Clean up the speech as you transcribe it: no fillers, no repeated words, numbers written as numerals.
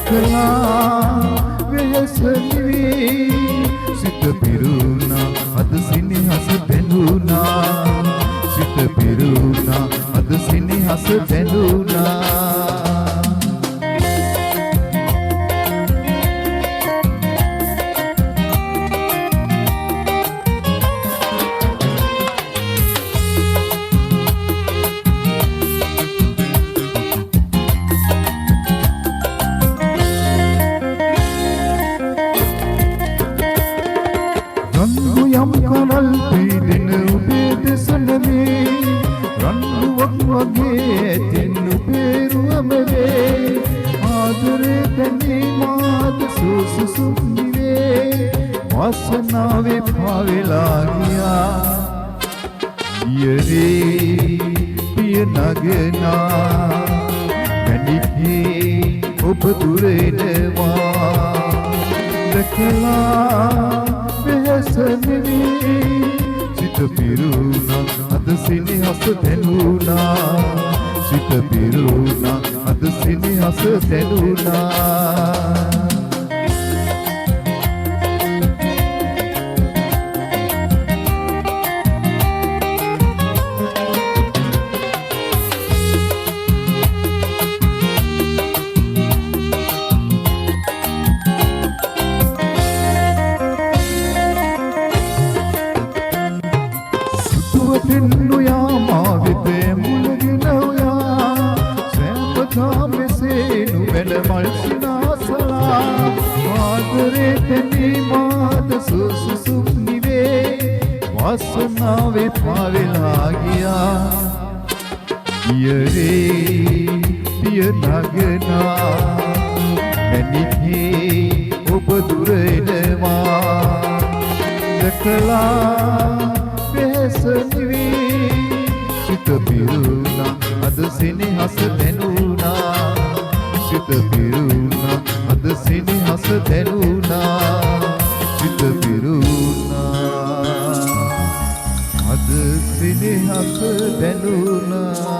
දැකලා වෙහස නිවි සිත පිරුණා අද සිනහස දැනුණා සිත පිරුණා අද සිනහස දැනුණා. රන්දු යම් කරල් පීඩන ඔබේ දෙස නැමේ රන්දුවක් වගේ ඇතින් ඔබේ රුවම වේ ආදරේ දැනී මාද සුසුසුම් නිවේ වාසනාවේ පාවෙලා ගියා දියරේ පිය නගනා මැණිකේ ඔබ දුර එනවා දැකලා වෙහස නිවි සිත පිරුණා අද සිනහස දැනුණා සිත පිරුණා අද සිනහස දැනුණා. සුදුවතින් නොයා මා වෙත මුලගෙන ඔයා සෑමදා මෙසේ නුවණ මල් සිනාසලා ආදරේ තැනී මාද සුසුසුම් නිවේ වාසනාවේ පාවෙලා ගියා දියරේ පිය නගනා මැණිකේ ඔබ දුර එනවා දැකලා වෙහස නිවි සිත පිරුණා අද සිනහස දැනුණා සිත පිරුණා අද සිනහස දැනුණා සිත පිරුණා අද සිනහස දැනුණා.